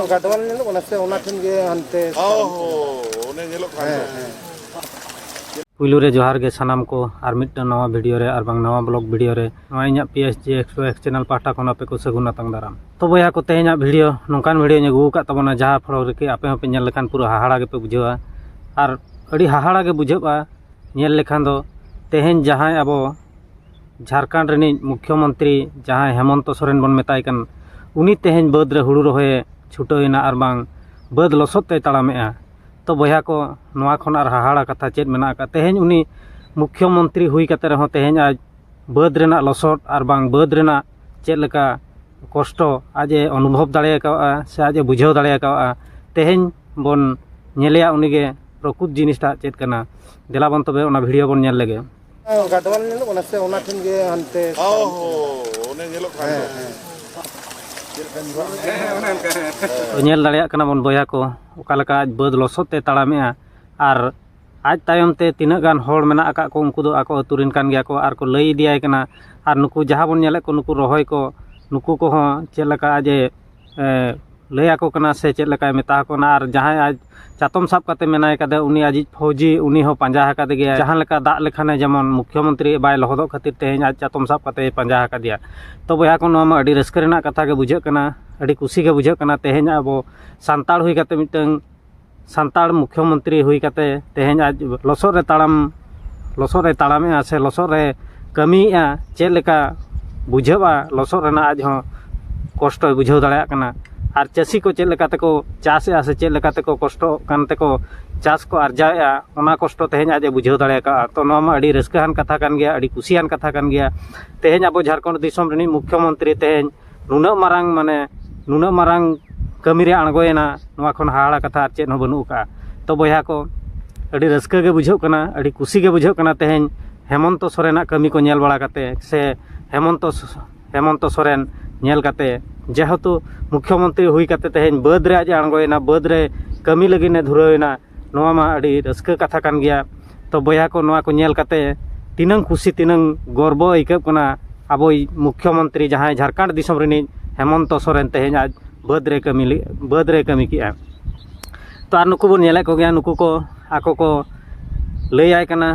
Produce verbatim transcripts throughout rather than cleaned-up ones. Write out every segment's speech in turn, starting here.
ᱜᱟᱰᱣᱟᱞ ᱧᱮᱞᱚᱜ ᱠᱟᱱᱟ ᱥᱮ, ᱚᱱᱟ ᱴᱷᱮᱱ ᱜᱮ ᱦᱟᱱᱛᱮ᱾ ᱚ ᱦᱚᱸ, ᱚᱱᱮ ᱧᱮᱞᱚᱜ ᱠᱟᱱ ᱦᱮᱸ, ᱫᱚ᱾ ᱦᱮᱸ᱾ ᱯᱩᱭᱞᱩ ᱨᱮ ᱡᱚᱦᱟᱨ ᱜᱮ ᱥᱟᱱᱟᱢ ᱠᱚ, ᱟᱨ ᱢᱤᱫᱴᱟᱝ ᱱᱟᱣᱟ ᱵᱷᱤᱰᱤᱭᱳ ᱨᱮ ᱟᱨ ᱵᱟᱝ ᱱᱟᱣᱟ ᱵᱞᱚᱜ ᱵᱷᱤᱰᱤᱭᱳ ᱨᱮ ᱱᱚᱣᱟ ᱤᱧᱟᱹᱜ P S G X Y X channel ᱯᱟᱦᱴᱟ ᱠᱷᱚᱱ ᱟᱯᱮ ᱠᱚ ᱥᱟᱹᱜᱩᱱ ᱟᱛᱟᱝ ᱫᱟᱨᱟᱢ᱾ ᱛᱚ ᱵᱚᱭᱦᱟ ᱠᱚ, ᱛᱮᱦᱮᱧᱟᱜ ᱵᱷᱤᱰᱤᱭᱳ ᱱᱚᱝᱠᱟᱱ ᱵᱷᱤᱰᱤᱭᱳᱧ ᱟᱹᱜᱩ ᱟᱠᱟᱫ ᱛᱟᱵᱚᱱᱟ, ᱡᱟᱦᱟᱸ ᱯᱷᱚᱲᱚ ᱨᱮᱠᱤ ᱟᱯᱮ ᱦᱚᱸᱯᱮ ᱧᱮᱞ ᱞᱮᱠᱷᱟᱱ ᱯᱩᱨᱟᱹ ᱦᱟᱦᱟᱲᱟ ᱜᱮᱯᱮ ᱵᱩᱡᱷᱟᱹᱣᱟ᱾ ᱟᱨ ᱟᱹᱰᱤ ᱦᱟᱦᱟᱲᱟ ᱜᱮ ᱵᱩᱡᱷᱟᱹᱜᱼᱟ ᱧᱮᱞ ᱞᱮᱠᱷᱟᱱ ᱫᱚ᱾ ᱛᱮᱦᱮᱧ ᱡᱟᱦᱟᱸᱭ ᱟᱵᱚ ᱡᱷᱟᱲᱠᱷᱚᱸᱰ ᱨᱤᱱᱤᱡ ᱢᱩᱠᱷᱭᱚᱢᱚᱱᱛᱨᱤ, ᱡᱟᱦᱟᱸᱭ ᱦᱮᱢᱚᱱᱛᱚ ᱥᱚᱨᱮᱱ ᱵᱚᱱ ᱢᱮᱛᱟᱭ ᱠᱟᱱ, ᱩᱱᱤ ᱛᱮᱦᱮᱧ ᱵᱟᱹᱫᱽ ᱨᱮ ᱦᱩᱲᱩ ᱨᱚᱦᱚᱭᱮ ᱪᱷᱩᱴᱟᱹᱣ ᱮᱱᱟ ᱟᱨ ᱵᱟᱝ ᱵᱟᱹᱫᱽ ᱞᱚᱥᱚᱫ ᱛᱮᱭ ᱛᱟᱲᱟᱢᱮᱜᱼᱟ᱾ ᱛᱚ ᱵᱚᱭᱦᱟ ᱠᱚ, ᱱᱚᱣᱟ ᱠᱷᱚᱱ ᱟᱨ ᱦᱟᱦᱟᱲᱟ ᱠᱟᱛᱷᱟ ᱪᱮᱫ ᱢᱮᱱᱟᱜ ᱟᱠᱟᱫ? ᱛᱮᱦᱮᱧ ᱩᱱᱤ ᱢᱩᱠᱷᱭᱚᱢᱚᱱᱛᱨᱤ ᱦᱩᱭ ᱠᱟᱛᱮ ᱨᱮᱦᱚᱸ ᱛᱮᱦᱮᱧ ᱟᱡ ᱵᱟᱹᱫᱽ ᱨᱮᱱᱟᱜ ᱞᱚᱥᱚᱫ ᱟᱨ ᱵᱟᱝ ᱵᱟᱹᱫᱽ ᱨᱮᱱᱟᱜ ᱪᱮᱫ ᱞᱮᱠᱟ ᱠᱚᱥᱴᱚ ᱟᱡ ᱮ ᱚᱱᱩᱵᱷᱚᱵ ᱫᱟᱲᱮ ᱟᱠᱟᱣᱟᱜᱼᱟ ᱥᱮ ᱟᱡ ᱮ ᱵᱩᱡᱷᱟᱹᱣ ᱫᱟᱲᱮ ᱟᱠᱟᱣᱟᱜᱼᱟ, ᱛᱮᱦᱮᱧ ᱵᱚᱱ ᱧᱮᱞᱮᱭᱟ ᱩᱱᱤᱜᱮ ᱯᱨᱚᱠᱩᱛ ᱡᱤᱱᱤᱥᱴᱟᱜ ᱪᱮᱫ ᱠᱟᱱᱟ᱾ ᱫᱮᱞᱟ ᱵᱚᱱ ᱛᱚᱵᱮ ᱚᱱᱟ ᱵᱷᱤᱰᱤᱭᱳ ᱵᱚᱱ ᱧᱮᱞ ᱞᱮᱜᱮ᱾ ᱜᱟᱰᱣᱟᱞ ᱧᱮᱞᱚᱜ ᱠᱟᱱᱟ ᱥᱮ, ᱚᱱᱟ ᱴᱷᱮᱱ ᱜᱮ ᱦᱟᱱᱛᱮ᱾ ᱚ ᱦᱚᱸ, ᱚᱱᱮ ᱧᱮᱞᱚᱜ ᱠᱟᱱ ᱫᱚ᱾ ᱛᱚ ᱧᱮᱞ ᱫᱟᱲᱮᱭᱟᱜ ᱠᱟᱱᱟ ᱵᱚᱱ ᱵᱚᱭᱦᱟ ᱠᱚ, ᱚᱠᱟ ᱞᱮᱠᱟ ᱟᱡ ᱵᱟᱹᱫᱽ ᱞᱚᱥᱚᱫ ᱛᱮ ᱛᱟᱲᱟᱢᱮᱜᱼᱟ᱾ ᱟᱨ ᱟᱡ ᱛᱟᱭᱚᱢ ᱛᱮ ᱛᱤᱱᱟᱹᱜ ᱜᱟᱱ ᱦᱚᱲ ᱢᱮᱱᱟᱜ ᱟᱠᱟᱫ ᱠᱚ, ᱩᱱᱠᱩ ᱫᱚ ᱟᱠᱚ ᱟᱹᱛᱩ ᱨᱮᱱ ᱠᱟᱱ ᱜᱮᱭᱟ ᱠᱚ ᱟᱨ ᱠᱚ ᱞᱟᱹᱭ ᱤᱫᱤᱭᱟᱭ ᱠᱟᱱᱟ᱾ ᱟᱨ ᱱᱩᱠᱩ ᱡᱟᱦᱟᱸ ᱵᱚᱱ ᱧᱮᱞᱮᱫ ᱠᱚ, ᱱᱩᱠᱩ ᱨᱚᱦᱚᱭ ᱠᱚ, ᱱᱩᱠᱩ ᱠᱚᱦᱚᱸ ᱪᱮᱫ ᱞᱮᱠᱟ ᱟᱡ ᱮ, ᱮ, ᱞᱟᱹᱭ ᱟᱠᱚ ᱠᱟᱱᱟ ᱥᱮ ᱪᱮᱫ ᱞᱮᱠᱟᱭ ᱢᱮᱛᱟ ᱠᱚ ᱠᱟᱱᱟ᱾ ᱟᱨ ᱡᱟᱦᱟᱸᱭ ᱟᱡ ᱪᱟᱛᱚᱢ ᱥᱟᱵ ᱠᱟᱛᱮ ᱢᱮᱱᱟᱭ ᱠᱟᱫᱮ, ᱩᱱᱤ ᱟᱡᱤᱡ ᱯᱷᱳᱣᱡᱤ, ᱩᱱᱤ ᱦᱚᱸ ᱯᱟᱸᱡᱟ ᱟᱠᱟᱫᱮ ᱜᱮᱭᱟ᱾ ᱡᱟᱦᱟᱸ ᱞᱮᱠᱟ ᱫᱟᱜ ᱞᱮᱠᱷᱟᱱᱮ ᱡᱮᱢᱚᱱ ᱢᱩᱠᱷᱭᱚᱢᱚᱱᱛᱨᱤ ᱵᱟᱭ ᱞᱚᱦᱚᱫᱚᱜ ᱠᱷᱟᱹᱛᱤᱨ ᱛᱮᱦᱮᱧ ᱟᱡ ᱪᱟᱛᱚᱢ ᱥᱟᱵ ᱠᱟᱛᱮ ᱯᱟᱸᱡᱟ ᱟᱠᱟᱫᱮᱭᱟ᱾ ᱛᱚ ᱵᱚᱭᱦᱟ ᱠᱚ, ᱱᱚᱣᱟ ᱢᱟ ᱟᱹᱰᱤ ᱨᱟᱹᱥᱠᱟᱹ ᱨᱮᱱᱟᱜ ᱠᱟᱛᱷᱟ ᱜᱮ ᱵᱩᱡᱷᱟᱹᱜ ᱠᱟᱱᱟ, ᱟᱹᱰᱤ ᱠᱩᱥᱤ ᱜᱮ ᱵᱩᱡᱷᱟᱹᱜ ᱠᱟᱱᱟ᱾ ᱛᱮᱦᱮᱧ ᱟᱵᱚ ᱥᱟᱱᱛᱟᱲ ᱦᱩᱭ ᱠᱟᱛᱮ, ᱢᱤᱫᱴᱟᱝ ᱥᱟᱱᱛᱟᱲ ᱢᱩᱠᱷᱭᱚᱢᱚᱱᱛᱨᱤ ᱦᱩᱭ ᱠᱟᱛᱮ ᱛᱮᱦᱮᱧ ᱟᱡ ᱞᱚᱥᱚᱫ ᱨᱮ ᱛᱟᱲᱟᱢ, ᱞᱚᱥᱚᱫ ᱨᱮ ᱛᱟᱲᱟᱢᱮᱜᱼᱟ ᱥᱮ ᱞᱚᱥᱚᱫ ᱨᱮ ᱠᱟᱹᱢᱤᱭᱮᱜᱼᱟ, ᱪᱮᱫ ᱞᱮᱠᱟ ᱵᱩᱡᱷᱟᱹᱜᱼᱟ ᱞᱚᱥᱚᱫ ᱨᱮᱱᱟᱜ, ᱟᱡ ᱦᱚᱸ ᱠᱚᱥᱴᱚᱭ ᱵᱩᱡᱷᱟᱹᱣ ᱫᱟᱲᱮᱭᱟᱜ ᱠᱟᱱᱟ᱾ ᱟᱨ ᱪᱟᱹᱥᱤ ᱠᱚ ᱪᱮᱫ ᱞᱮᱠᱟ ᱛᱮᱠᱚ ᱪᱟᱥᱮᱜᱼᱟ ᱥᱮ ᱪᱮᱫ ᱞᱮᱠᱟ ᱛᱮᱠᱚ ᱠᱚᱥᱴᱚᱜ ᱠᱟᱱ ᱛᱮᱠᱚ ᱪᱟᱥ ᱠᱚ ᱟᱨᱡᱟᱣᱮᱜᱼᱟ, ᱚᱱᱟ ᱠᱚᱥᱴᱚ ᱛᱮᱦᱮᱧ ᱟᱡ ᱮ ᱵᱩᱡᱷᱟᱹᱣ ᱫᱟᱲᱮ ᱟᱠᱟᱫᱼᱟ᱾ ᱛᱚ ᱱᱚᱣᱟ ᱢᱟ ᱟᱹᱰᱤ ᱨᱟᱹᱥᱠᱟᱹᱣᱟᱱ ᱠᱟᱛᱷᱟ ᱠᱟᱱ ᱜᱮᱭᱟ, ᱟᱹᱰᱤ ᱠᱩᱥᱤᱭᱟᱱ ᱠᱟᱛᱷᱟ ᱠᱟᱱ ᱜᱮᱭᱟ᱾ ᱛᱮᱦᱮᱧ ᱟᱵᱚ ᱡᱷᱟᱲᱠᱷᱚᱸᱰ ᱫᱤᱥᱚᱢ ᱨᱤᱱᱤᱡ ᱢᱩᱠᱷᱭᱚᱢᱚᱱᱛᱨᱤ ᱛᱮᱦᱮᱧ ᱱᱩᱱᱟᱹᱜ ᱢᱟᱨᱟᱝ, ᱢᱟᱱᱮ, ᱱᱩᱱᱟᱹᱜ ᱢᱟᱨᱟᱝ ᱠᱟᱹᱢᱤ ᱨᱮ ᱟᱬᱜᱚᱭᱮᱱᱟ, ᱱᱚᱣᱟ ᱠᱷᱚᱱ ᱦᱟᱦᱟᱲᱟ ᱠᱟᱛᱷᱟ ᱟᱨ ᱪᱮᱫ ᱦᱚᱸ ᱵᱟᱹᱱᱩᱜ ᱟᱠᱟᱫᱼᱟ᱾ ᱛᱚ ᱵᱚᱭᱦᱟ ᱠᱚ, ᱟᱹᱰᱤ ᱨᱟᱹᱥᱠᱟᱹ ᱜᱮ ᱵᱩᱡᱷᱟᱹᱜ ᱠᱟᱱᱟ, ᱟᱹᱰᱤ ᱠᱩᱥᱤ ᱜᱮ ᱵᱩᱡᱷᱟᱹᱜ ᱠᱟᱱᱟ ᱛᱮᱦᱮᱧ ᱦᱮᱢᱚᱱᱛᱚ ᱥᱚᱨᱮᱱᱟᱜ ᱠᱟᱹᱢᱤ ᱠᱚ ᱧᱮᱞ ᱵᱟᱲᱟ ᱠᱟᱛᱮ ᱥᱮ ᱦᱮᱢᱚᱱᱛᱚ, ᱦᱮᱢᱚᱱᱛᱚ ᱥᱚᱨᱮᱱ ᱧᱮᱞ ᱠᱟᱛᱮ, ᱡᱮᱦᱮᱛᱩ ᱢᱩᱠᱷᱭᱚᱢᱚᱱᱛᱨᱤ ᱦᱩᱭ ᱠᱟᱛᱮ ᱛᱮᱦᱮᱧ ᱵᱟᱹᱫᱽ ᱨᱮ ᱟᱡ ᱮ ᱟᱬᱜᱚᱭᱮᱱᱟ, ᱵᱟᱹᱫᱽ ᱨᱮ ᱠᱟᱹᱢᱤ ᱞᱟᱹᱜᱤᱫ ᱮ ᱫᱷᱩᱨᱟᱹᱣ ᱮᱱᱟ, ᱱᱚᱣᱟ ᱢᱟ ᱟᱹᱰᱤ ᱨᱟᱹᱥᱠᱟᱹ ᱠᱟᱛᱷᱟ ᱠᱟᱱ ᱜᱮᱭᱟ᱾ ᱛᱚ ᱵᱚᱭᱦᱟ ᱠᱚ, ᱱᱚᱣᱟ ᱠᱚ ᱧᱮᱞ ᱠᱟᱛᱮ ᱛᱤᱱᱟᱹᱝ ᱠᱩᱥᱤ, ᱛᱤᱱᱟᱹᱝ ᱜᱚᱨᱵᱚ ᱟᱹᱭᱠᱟᱹᱜ ᱠᱟᱱᱟ ᱟᱵᱚᱭᱤᱡ ᱢᱩᱠᱷᱭᱚᱢᱚᱱᱛᱨᱤ, ᱡᱟᱦᱟᱸᱭ ᱡᱷᱟᱲᱠᱷᱚᱸᱰ ᱫᱤᱥᱚᱢ ᱨᱤᱱᱤᱡ ᱦᱮᱢᱚᱱᱛᱚ ᱥᱚᱨᱮᱱ, ᱛᱮᱦᱮᱧ ᱟᱡ ᱵᱟᱹᱫᱽ ᱨᱮ ᱠᱟᱹᱢᱤ ᱞᱮ- ᱵᱟᱹᱫᱽ ᱨᱮ ᱠᱟᱹᱢᱤ ᱠᱮᱜᱼᱟ᱾ ᱛᱚ ᱟᱨ ᱱᱩᱠᱩ ᱵᱚᱱ ᱧᱮᱞᱮᱫ ᱠᱚᱜᱮᱭᱟ, ᱱᱩᱠᱩ ᱠᱚ ᱟᱠᱚ ᱠᱚ ᱞᱟᱹᱭᱟᱭ ᱠᱟᱱᱟ,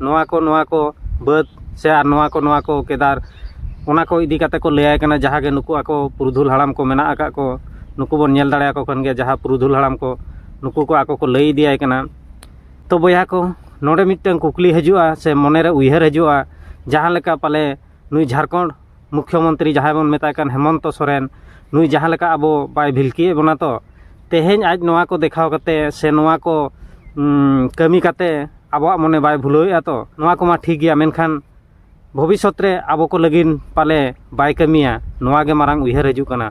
ᱱᱚᱣᱟ ᱠᱚ ᱱᱚᱣᱟ ᱠᱚ ᱵᱟᱹᱫᱽ ᱥᱮ ᱟᱨ ᱱᱚᱣᱟ ᱠᱚ ᱱᱚᱣᱟ ᱠᱚ ᱠᱮᱫᱟᱨ, ᱚᱱᱟ ᱠᱚ ᱤᱫᱤ ᱠᱟᱛᱮ ᱠᱚ ᱞᱟᱹᱭᱟᱭ ᱠᱟᱱᱟ᱾ ᱡᱟᱦᱟᱸ ᱜᱮ ᱱᱩᱠᱩ ᱟᱠᱚ ᱯᱩᱨᱩᱫᱷᱩᱞ ᱦᱟᱲᱟᱢ ᱠᱚ ᱢᱮᱱᱟᱜ ᱟᱠᱟᱫ ᱠᱚ, ᱱᱩᱠᱩ ᱵᱚᱱ ᱧᱮᱞ ᱫᱟᱲᱮᱭᱟᱠᱚ ᱠᱟᱱ ᱜᱮᱭᱟ, ᱡᱟᱦᱟᱸ ᱯᱩᱨᱩᱫᱷᱩᱞ ᱦᱟᱲᱟᱢ ᱠᱚ, ᱱᱩᱠᱩ ᱠᱚ ᱟᱠᱚ ᱠᱚ ᱞᱟᱹᱭ ᱤᱫᱤᱭᱟᱭ ᱠᱟᱱᱟ᱾ ᱛᱚ ᱵᱚᱭᱦᱟ ᱠᱚ, ᱱᱚᱰᱮ ᱢᱤᱫᱴᱟᱝ ᱠᱩᱠᱞᱤ ᱦᱤᱡᱩᱜᱼᱟ ᱥᱮ ᱢᱚᱱᱮᱨᱮ ᱩᱭᱦᱟᱹᱨ ᱦᱤᱡᱩᱜᱼᱟ, ᱡᱟᱦᱟᱸ ᱞᱮᱠᱟ ᱯᱟᱞᱮ ᱱᱩᱭ ᱡᱷᱟᱲᱠᱷᱚᱸᱰ ᱢᱩᱠᱷᱭᱚᱢᱚᱱᱛᱨᱤ ᱡᱟᱦᱟᱸᱭ ᱵᱚᱱ ᱢᱮᱛᱟᱭ ᱠᱟᱱ ᱦᱮᱢᱚᱱᱛᱚ ᱥᱚᱨᱮᱱ, ᱱᱩᱭ ᱡᱟᱦᱟᱸ ᱞᱮᱠᱟ ᱟᱵᱚ ᱵᱟᱭ ᱵᱷᱤᱞᱠᱤᱭᱮᱫ ᱵᱚᱱᱟ, ᱛᱚ ᱛᱮᱦᱮᱧ ᱟᱡ ᱱᱚᱣᱟ ᱠᱚ ᱫᱮᱠᱷᱟᱣ ᱠᱟᱛᱮ ᱥᱮ ᱱᱚᱣᱟ ᱠᱚ ᱩᱢ, ᱠᱟᱹᱢᱤ ᱠᱟᱛᱮ ᱟᱵᱚᱣᱟᱜ ᱢᱚᱱᱮ ᱵᱟᱭ ᱵᱷᱩᱞᱟᱹᱣᱮᱫᱼᱟ, ᱛᱚ ᱱᱚᱣᱟ ᱠᱚᱢᱟ ᱴᱷᱤᱠ ᱜᱮᱭᱟ, ᱢᱮᱱᱠᱷᱟᱱ ᱵᱷᱚᱵᱤᱥᱥᱚᱛ ᱨᱮ ᱟᱵᱚ ᱠᱚ ᱞᱟᱹᱜᱤᱫ ᱯᱟᱞᱮ ᱵᱟᱭ ᱠᱟᱹᱢᱤᱭᱟ, ᱱᱚᱣᱟ ᱜᱮ ᱢᱟᱨᱟᱝ ᱩᱭᱦᱟᱹᱨ ᱦᱤᱡᱩᱜ ᱠᱟᱱᱟ᱾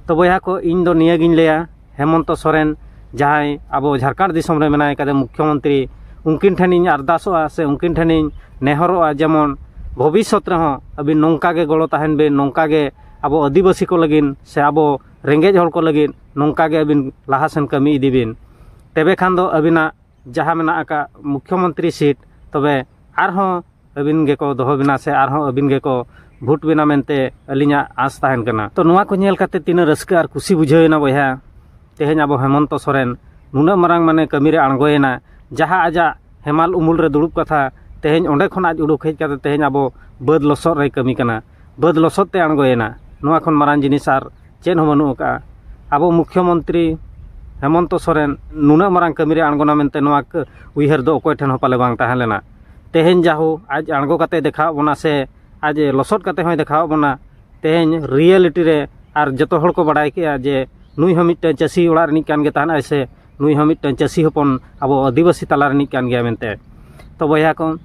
ᱛᱚ ᱵᱚᱭᱦᱟ ᱠᱚ, ᱤᱧ ᱫᱚ ᱱᱤᱭᱟᱹᱜᱤᱧ ᱞᱟᱹᱭᱟ, ᱦᱮᱢᱚᱱᱛᱚ ᱥᱚᱨᱮᱱ ᱡᱟᱦᱟᱸᱭ ᱟᱵᱚ ᱡᱷᱟᱲᱠᱷᱚᱸᱰ ᱫᱤᱥᱚᱢ ᱨᱮ ᱢᱮᱱᱟᱭ ᱠᱟᱫᱮ ᱢᱩᱠᱷᱭᱚᱢᱚᱱᱛᱨᱤ, ᱩᱱᱠᱤᱱ ᱴᱷᱮᱱᱤᱧ ᱟᱨᱫᱟᱥᱚᱜᱼᱟ ᱥᱮ ᱩᱱᱠᱤᱱ ᱴᱷᱮᱱᱤᱧ ᱱᱮᱦᱚᱨᱚᱜᱼᱟ, ᱡᱮᱢᱚᱱ ᱵᱷᱚᱵᱤᱥᱥᱚᱛ ᱨᱮᱦᱚᱸ ᱟᱹᱵᱤᱱ ᱱᱚᱝᱠᱟ ᱜᱮ ᱜᱚᱲᱚ ᱛᱟᱦᱮᱱ ᱵᱤᱱ, ᱱᱚᱝᱠᱟ ᱜᱮ ᱟᱵᱚ ᱟᱹᱫᱤᱵᱟᱹᱥᱤ ᱠᱚ ᱞᱟᱹᱜᱤᱫ ᱥᱮ ᱟᱵᱚ ᱨᱮᱸᱜᱮᱡ ᱦᱚᱲ ᱠᱚ ᱞᱟᱹᱜᱤᱫ ᱱᱚᱝᱠᱟ ᱜᱮ ᱟᱹᱵᱤᱱ ᱞᱟᱦᱟ ᱥᱮᱱ ᱠᱟᱹᱢᱤ ᱤᱫᱤ ᱵᱤᱱ᱾ ᱛᱚᱵᱮ ᱠᱷᱟᱱ ᱫᱚ ᱟᱹᱵᱤᱱᱟᱜ ᱡᱟᱦᱟᱸ ᱢᱮᱱᱟᱜ ᱟᱠᱟᱫ ᱢᱩᱠᱷᱭᱚᱢᱚᱱᱛᱨᱤ ᱥᱤᱴ, ᱛᱚᱵᱮ ᱟᱨᱦᱚᱸ ᱟᱹᱵᱤᱱ ᱜᱮᱠᱚ ᱫᱚᱦᱚ ᱵᱤᱱᱟ ᱥᱮ ᱟᱨᱦᱚᱸ ᱟᱹᱵᱤᱱ ᱜᱮᱠᱚ ᱵᱷᱳᱴ ᱵᱤᱱᱟ ᱢᱮᱱᱛᱮ ᱟᱹᱞᱤᱧᱟᱜ ᱟᱸᱥ ᱛᱟᱦᱮᱱ ᱠᱟᱱᱟ᱾ ᱛᱚ ᱱᱚᱣᱟ ᱠᱚ ᱧᱮᱞ ᱠᱟᱛᱮ ᱛᱤᱱᱟᱹᱜ ᱨᱟᱹᱥᱠᱟᱹ ᱟᱨ ᱠᱩᱥᱤ ᱵᱩᱡᱷᱟᱹᱣ ᱮᱱᱟ ᱵᱚᱭᱦᱟ, ᱛᱮᱦᱮᱧ ᱟᱵᱚ ᱦᱮᱢᱚᱱᱛᱚ ᱥᱚᱨᱮᱱ ᱱᱩᱱᱟᱹᱜ ᱢᱟᱨᱟᱝ ᱢᱟᱱᱮ ᱠᱟᱹᱢᱤ ᱨᱮ ᱟᱬᱜᱚᱭᱮᱱᱟ, ᱡᱟᱦᱟᱸ ᱟᱡᱟᱜ ᱦᱮᱢᱟᱞ ᱩᱢᱩᱞ ᱨᱮ ᱫᱩᱲᱩᱵ ᱠᱟᱛᱷᱟ, ᱛᱮᱦᱮᱧ ᱚᱸᱰᱮ ᱠᱷᱚᱱ ᱟᱡ ᱩᱰᱩᱠ ᱦᱮᱡ ᱠᱟᱛᱮ ᱛᱮᱦᱮᱧ ᱟᱵᱚ ᱵᱟᱹᱫᱽ ᱞᱚᱥᱚᱫ ᱨᱮᱭ ᱠᱟᱹᱢᱤ ᱠᱟᱱᱟ, ᱵᱟᱹᱫᱽ ᱞᱚᱥᱚᱫ ᱛᱮ ᱟᱬᱜᱚᱭᱮᱱᱟ᱾ ᱱᱚᱣᱟ ᱠᱷᱚᱱ ᱢᱟᱨᱟᱝ ᱡᱤᱱᱤᱥ ᱟᱨ ᱪᱮᱫ ᱦᱚᱸ ᱵᱟᱹᱱᱩᱜ ᱟᱠᱟᱫᱼᱟ᱾ ᱟᱵᱚ ᱢᱩᱠᱷᱭᱚᱢᱚᱱᱛᱨᱤ ᱦᱮᱢᱚᱱᱛᱚ ᱥᱚᱨᱮᱱ ᱱᱩᱱᱟᱹᱜ ᱢᱟᱨᱟᱝ ᱠᱟᱹᱢᱤ ᱨᱮ ᱟᱬᱜᱚᱱᱟ ᱢᱮᱱᱛᱮ ᱱᱚᱣᱟ ᱠᱟᱹ- ᱩᱭᱦᱟᱹᱨ ᱫᱚ ᱚᱠᱚᱭ ᱴᱷᱮᱱ ᱦᱚᱸ ᱯᱟᱞᱮ ᱵᱟᱝ ᱛᱟᱦᱮᱸ ᱞᱮᱱᱟ᱾ ᱛᱮᱦᱮᱧ ᱡᱟᱦᱳ ᱟᱡ ᱟᱬᱜᱚ ᱠᱟᱛᱮ ᱫᱮᱠᱷᱟᱣ ᱵᱚᱱᱟ ᱥᱮ ᱟᱡ ᱞᱚᱥᱚᱫ ᱠᱟᱛᱮ ᱦᱚᱸᱭ ᱫᱮᱠᱷᱟᱣ ᱵᱚᱱᱟ, ᱛᱮᱦᱮᱧ ᱨᱤᱭᱮᱞᱤᱴᱤ ᱨᱮ ᱟᱨ ᱡᱚᱛᱚ ᱦᱚᱲ ᱠᱚ ᱵᱟᱲᱟᱭ ᱠᱮᱜᱼᱟ ᱡᱮ ᱱᱩᱭ ᱦᱚᱸ ᱢᱤᱫᱴᱟᱝ ᱪᱟᱹᱥᱤ ᱚᱲᱟᱜ ᱨᱤᱱᱤᱡ ᱠᱟᱱ ᱜᱮ ᱛᱟᱦᱮᱱᱟᱭ ᱥᱮ ᱱᱩᱭ ᱦᱚᱸ ᱢᱤᱫᱴᱟᱝ ᱪᱟᱹᱥᱤ ᱦᱚᱯᱚᱱ ᱟᱵᱚ ᱟᱹᱫᱤᱵᱟᱹᱥᱤ ᱛᱟᱞᱟ ᱨᱤᱱᱤᱡ ᱠᱟᱱ ᱜᱮᱭᱟ ᱢᱮᱱᱛᱮ᱾ ᱛᱚ ᱵᱚᱭᱦᱟ ᱠᱚ,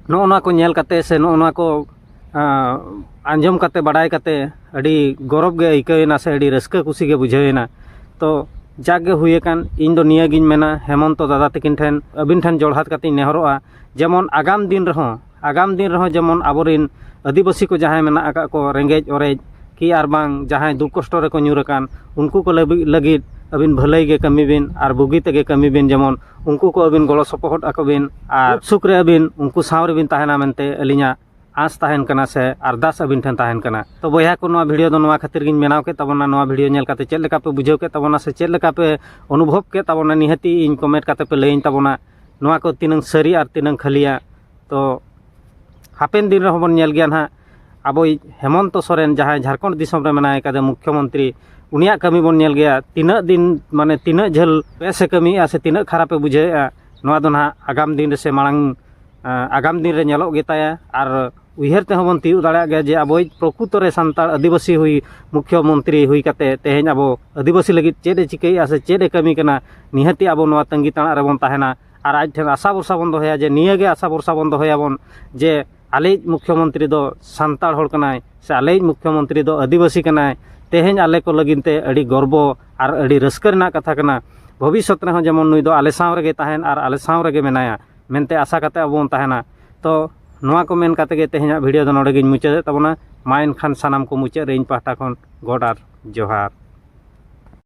ᱱᱚᱜᱼᱚ ᱱᱚᱣᱟ ᱠᱚ ᱧᱮᱞ ᱠᱟᱛᱮ ᱥᱮ ᱱᱚᱜᱼᱚ ᱱᱚᱣᱟ ᱠᱚ ᱟᱸ, ᱟᱸᱡᱚᱢ ᱠᱟᱛᱮ, ᱵᱟᱰᱟᱭ ᱠᱟᱛᱮ ᱟᱹᱰᱤ ᱜᱚᱨᱚᱵᱽ ᱜᱮ ᱟᱹᱭᱠᱟᱹᱣ ᱮᱱᱟ ᱥᱮ ᱟᱹᱰᱤ ᱨᱟᱹᱥᱠᱟᱹ ᱠᱩᱥᱤ ᱜᱮ ᱵᱩᱡᱷᱟᱹᱣ ᱮᱱᱟ᱾ ᱛᱚ ᱡᱟᱠ ᱜᱮ ᱦᱩᱭ ᱟᱠᱟᱱ, ᱤᱧ ᱫᱚ ᱱᱤᱭᱟᱹ ᱜᱤᱧ ᱢᱮᱱᱟ, ᱦᱮᱢᱚᱱᱛᱚ ᱫᱟᱫᱟ ᱛᱟᱹᱠᱤᱱ ᱴᱷᱮᱱ, ᱟᱹᱵᱤᱱ ᱴᱷᱮᱱ ᱡᱚᱲᱦᱟᱛ ᱠᱟᱛᱮᱧ ᱱᱮᱦᱚᱨᱚᱜᱼᱟ, ᱡᱮᱢᱚᱱ ᱟᱜᱟᱢ ᱫᱤᱱ ᱨᱮᱦᱚᱸ ᱟᱜᱟᱢ ᱫᱤᱱ ᱨᱮᱦᱚᱸ ᱡᱮᱢᱚᱱ ᱟᱵᱚᱨᱤᱱ ᱟᱹᱫᱤᱵᱟᱹᱥᱤ ᱠᱚ ᱡᱟᱦᱟᱸᱭ ᱢᱮᱱᱟᱜ ᱟᱠᱟᱫ ᱠᱚ, ᱨᱮᱸᱜᱮᱡ ᱚᱨᱮᱡ ᱠᱤ ᱟᱨ ᱵᱟᱝ ᱡᱟᱦᱟᱸᱭ ᱫᱩᱠ ᱠᱚᱥᱴᱚ ᱨᱮᱠᱚ ᱧᱩᱨ ᱟᱠᱟᱱ, ᱩᱱᱠᱩ ᱠᱚ ᱞᱟᱹᱜᱤᱫ, ᱞᱟᱹᱜᱤᱫ ᱟᱹᱵᱤᱱ ᱵᱷᱟᱹᱞᱟᱹᱭ ᱜᱮ ᱠᱟᱹᱢᱤ ᱵᱤᱱ ᱟᱨ ᱵᱩᱜᱤ ᱛᱮᱜᱮ ᱠᱟᱹᱢᱤ ᱵᱤᱱ, ᱡᱮᱢᱚᱱ ᱩᱱᱠᱩ ᱠᱚ ᱟᱹᱵᱤᱱ ᱜᱚᱲᱚ ᱥᱚᱯᱚᱦᱚᱫ ᱟᱠᱚ ᱵᱤᱱ ᱟᱨ ᱥᱩᱠ ᱨᱮ ᱟᱹᱵᱤᱱ ᱩᱱᱠᱩ ᱥᱟᱶ ᱨᱮᱵᱤᱱ ᱛᱟᱦᱮᱱᱟ ᱢᱮᱱᱛᱮ ᱟᱹᱞᱤᱧᱟᱜ ᱟᱸᱥ ᱛᱟᱦᱮᱱ ᱠᱟᱱᱟ ᱥᱮ ᱟᱨᱫᱟᱥ ᱟᱹᱵᱤᱱ ᱴᱷᱮᱱ ᱛᱟᱦᱮᱱ ᱠᱟᱱᱟ᱾ ᱛᱚ ᱵᱚᱭᱦᱟ ᱠᱚ, ᱱᱚᱣᱟ ᱵᱷᱤᱰᱤᱭᱳ ᱫᱚ ᱱᱚᱣᱟ ᱠᱷᱟᱹᱛᱤᱨ ᱜᱤᱧ ᱵᱮᱱᱟᱣ ᱠᱮᱫ ᱛᱟᱵᱚᱱᱟ᱾ ᱱᱚᱣᱟ ᱵᱷᱤᱰᱤᱭᱳ ᱧᱮᱞ ᱠᱟᱛᱮ ᱪᱮᱫ ᱞᱮᱠᱟ ᱯᱮ ᱵᱩᱡᱷᱟᱹᱣ ᱠᱮᱫ ᱛᱟᱵᱚᱱᱟ ᱥᱮ ᱪᱮᱫ ᱞᱮᱠᱟ ᱯᱮ ᱚᱱᱩᱵᱷᱚᱵ ᱠᱮᱫ ᱛᱟᱵᱚᱱᱟ, ᱱᱤᱦᱟᱹᱛᱤ ᱤᱧ ᱠᱚᱢᱮᱱᱴ ᱠᱟᱛᱮ ᱯᱮ ᱞᱟᱹᱭᱟᱹᱧ ᱛᱟᱵᱚᱱᱟ ᱱᱚᱣᱟ ᱠᱚ ᱛᱤᱱᱟᱹᱝ ᱥᱟᱹᱨᱤ ᱟᱨ ᱛᱤᱱᱟᱹᱝ ᱠᱷᱟᱹᱞᱤᱭᱟ᱾ ᱛᱚ ᱦᱟᱯᱮᱱ ᱫᱤᱱ ᱨᱮᱦᱚᱸ ᱵᱚᱱ ᱧᱮᱞ ᱜᱮᱭᱟ ᱱᱟᱦᱟᱜ, ᱟᱵᱚᱭᱤᱡ ᱦᱮᱢᱚᱱᱛᱚ ᱥᱚᱨᱮᱱ, ᱡᱟᱦᱟᱸᱭ ᱡᱷᱟᱲᱠᱷᱚᱸᱰ ᱫᱤᱥᱚᱢ ᱨᱮ ᱢᱮᱱᱟᱭ ᱠᱟᱫᱮ ᱢᱩᱠᱷᱭᱚᱢᱚᱱᱛᱨᱤ, ᱩᱱᱤᱭᱟᱜ ᱠᱟᱹᱢᱤ ᱵᱚᱱ ᱧᱮᱞ ᱜᱮᱭᱟ᱾ ᱛᱤᱱᱟᱹᱜ ᱫᱤᱱ, ᱢᱟᱱᱮ ᱛᱤᱱᱟᱹᱜ ᱡᱷᱟᱹᱞ ᱵᱮᱥ ᱮ ᱠᱟᱹᱢᱤᱭᱮᱫᱼᱟ ᱥᱮ ᱛᱤᱱᱟᱹᱜ ᱠᱷᱟᱨᱟᱯ ᱮ ᱵᱩᱡᱷᱟᱹᱣᱮᱫᱼᱟ, ᱱᱚᱣᱟ ᱫᱚ ᱱᱟᱦᱟᱜ ᱟᱜᱟᱢ ᱫᱤᱱ ᱨᱮ ᱥᱮ ᱢᱟᱲᱟᱝ, ᱟᱸ, ᱟᱜᱟᱢ ᱫᱤᱱ ᱨᱮ ᱧᱮᱞᱚᱜ ᱜᱮᱛᱟᱭᱟ᱾ ᱟᱨ ᱩᱭᱦᱟᱹᱨ ᱛᱮᱦᱚᱸ ᱵᱚᱱ ᱛᱤᱭᱳᱜ ᱫᱟᱲᱮᱭᱟᱜ ᱜᱮᱭᱟ ᱡᱮ ᱟᱵᱚᱭᱤᱡ ᱯᱨᱚᱠᱩᱛᱚ ᱨᱮ ᱥᱟᱱᱛᱟᱲ ᱟᱹᱫᱤᱵᱟᱹᱥᱤ ᱦᱩᱭ, ᱢᱩᱠᱷᱭᱚᱢᱚᱱᱛᱨᱤ ᱦᱩᱭ ᱠᱟᱛᱮ ᱛᱮᱦᱮᱧ ᱟᱵᱚ ᱟᱹᱫᱤᱵᱟᱹᱥᱤ ᱞᱟᱹᱜᱤᱫ ᱪᱮᱫ ᱮ ᱪᱤᱠᱟᱹᱭᱮᱫᱼᱟ ᱥᱮ ᱪᱮᱫ ᱮ ᱠᱟᱹᱢᱤ ᱠᱟᱱᱟ, ᱱᱤᱦᱟᱹᱛᱤ ᱟᱵᱚ ᱱᱚᱣᱟ ᱛᱟᱺᱜᱤ ᱛᱟᱲᱟᱜ ᱨᱮᱵᱚᱱ ᱛᱟᱦᱮᱱᱟ᱾ ᱟᱨ ᱟᱡ ᱴᱷᱮᱱ ᱟᱥᱟ ᱵᱷᱚᱨᱥᱟ ᱵᱚᱱ ᱫᱚᱦᱚᱭᱟ ᱡᱮ ᱱᱤᱭᱟᱹ ᱜᱮ ᱟᱥᱟ ᱵᱷᱚᱨᱥᱟ ᱵᱚᱱ ᱫᱚᱦᱚᱭᱟᱵᱚᱱ ᱡᱮ ᱟᱞᱮᱭᱤᱡ ᱢᱩᱠᱷᱭᱚᱢᱚᱱᱛᱨᱤ ᱫᱚ ᱥᱟᱱᱛᱟᱲ ᱦᱚᱲ ᱠᱟᱱᱟᱭ ᱥᱮ ᱟᱞᱮᱭᱤᱡ ᱢᱩᱠᱷᱭᱚᱢᱚᱱᱛᱨᱤ ᱫᱚ ᱟᱹᱫᱤᱵᱟᱹᱥᱤ ᱠᱟᱱᱟᱭ, ᱛᱮᱦᱮᱧ ᱟᱞᱮ ᱠᱚ ᱞᱟᱹᱜᱤᱫ ᱛᱮ ᱟᱹᱰᱤ ᱜᱚᱨᱵᱚ ᱟᱨ ᱟᱹᱰᱤ ᱨᱟᱹᱥᱠᱟᱹ ᱨᱮᱱᱟᱜ ᱠᱟᱛᱷᱟ ᱠᱟᱱᱟ᱾ ᱵᱷᱚᱵᱤᱥᱥᱚᱛ ᱨᱮᱦᱚᱸ ᱡᱮᱢᱚᱱ ᱱᱩᱭ ᱫᱚ ᱟᱞᱮ ᱥᱟᱶ ᱨᱮᱜᱮ ᱛᱟᱦᱮᱱ ᱟᱨ ᱟᱞᱮ ᱥᱟᱶ ᱨᱮᱜᱮ ᱢᱮᱱᱟᱭᱟ ᱢᱮᱱᱛᱮ ᱟᱥᱟ ᱠᱟᱛᱮ ᱟᱵᱚ ᱵᱚᱱ ᱛᱟᱦᱮᱱᱟ᱾ ᱛᱚ ᱱᱚᱣᱟ ᱠᱚ ᱢᱮᱱ ᱠᱟᱛᱮ ᱜᱮ ᱛᱮᱦᱮᱧᱟᱜ ᱵᱷᱤᱰᱤᱭᱳ ᱫᱚ ᱱᱚᱰᱮ ᱜᱤᱧ ᱢᱩᱪᱟᱹᱫᱮᱫ ᱛᱟᱵᱚᱱᱟ᱾ ᱢᱟ ᱮᱱᱠᱷᱟᱱ ᱥᱟᱱᱟᱢ ᱠᱚ ᱢᱩᱪᱟᱹᱫ ᱨᱮ ᱤᱧ ᱯᱟᱦᱴᱟ ᱠᱷᱚᱱ ᱜᱚᱰ ᱟᱨ ᱡᱚᱦᱟᱨ᱾